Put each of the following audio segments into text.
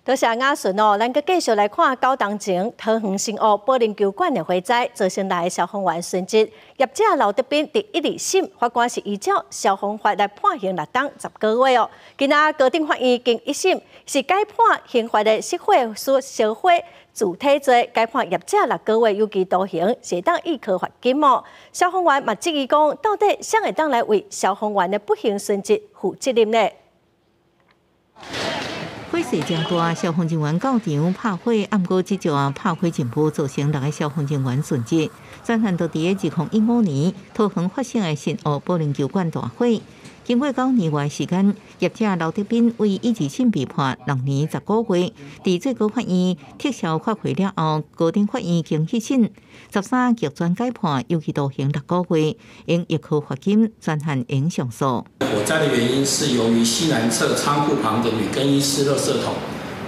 多謝雅順哦，咱閣繼續來看九冬前桃園新屋保齡球館的火災，造成六个消防員殉職。業者劉德彬佇一二審，法官是依照消防法來判刑6冬10個月哦。今仔高等法院經一審是改判刑法的失火燒火自體罪，改判業者6個月有期徒刑，會當易科罰金哦。消防員嘛質疑講，到底誰會當來為消防員的不幸殉職負責任呢？火勢誠大，消防人員到場拍火，毋過這場拍火任務造成六个消防人員殉職。專案就佇2015年桃園發生的新屋保齡球館大火，經過9年外時間，業者劉德彬為一二審被判6年10個月，佇最高法院撤銷發回了後，高等法院經一審13逆轉改判有期徒刑六個月，應易科罰金，專案應上訴。火災的原因是由於西南側倉庫旁的女更衣室垃圾桶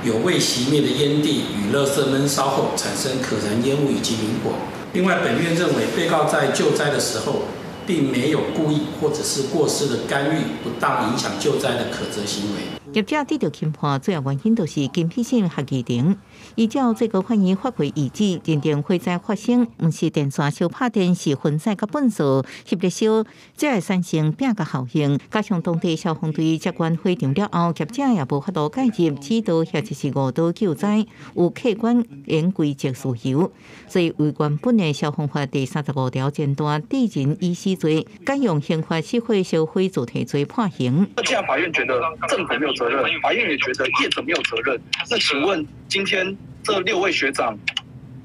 有未熄滅的煙蒂與垃圾悶燒後產生可燃煙霧以及明火。另外，本院認為被告在救災的時候並沒有故意或者是過失的干預、不當影響救災的可責行為。業者得到輕判，主要原因就是金彼信合議庭依照最高法院法規意旨，認定火災發生毋是電線燒拍電，是分散佮糞掃吸力燒，才會產生拚共效應。加上當地消防隊接管火場了後，業者也無法度介入指導或者是誤導救災，有客觀應歸責事由，所以違原本的消防法第35條前段致人於死罪，改用刑法失火燒毀自體罪判刑。那既然法院覺得政府沒有責任，法院也覺得業者沒有責任，那請問今天這六位學長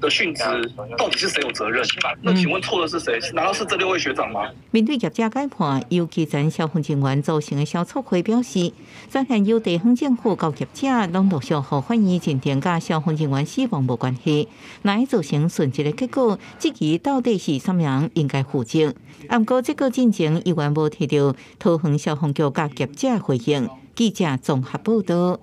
的殉職到底是誰有責任？那請問錯的是誰？難道是這六位學長嗎？面對業者改判，由基層消防人員組成的消促會表示，專案由地方政府佮業者攏陸續予法院認定，佮消防人員死亡無關係，來造成殉職的結果，質疑到底是啥物人應該負責。毋過這個進程依然無提著桃園消防局佮業者回應。記者綜合報道。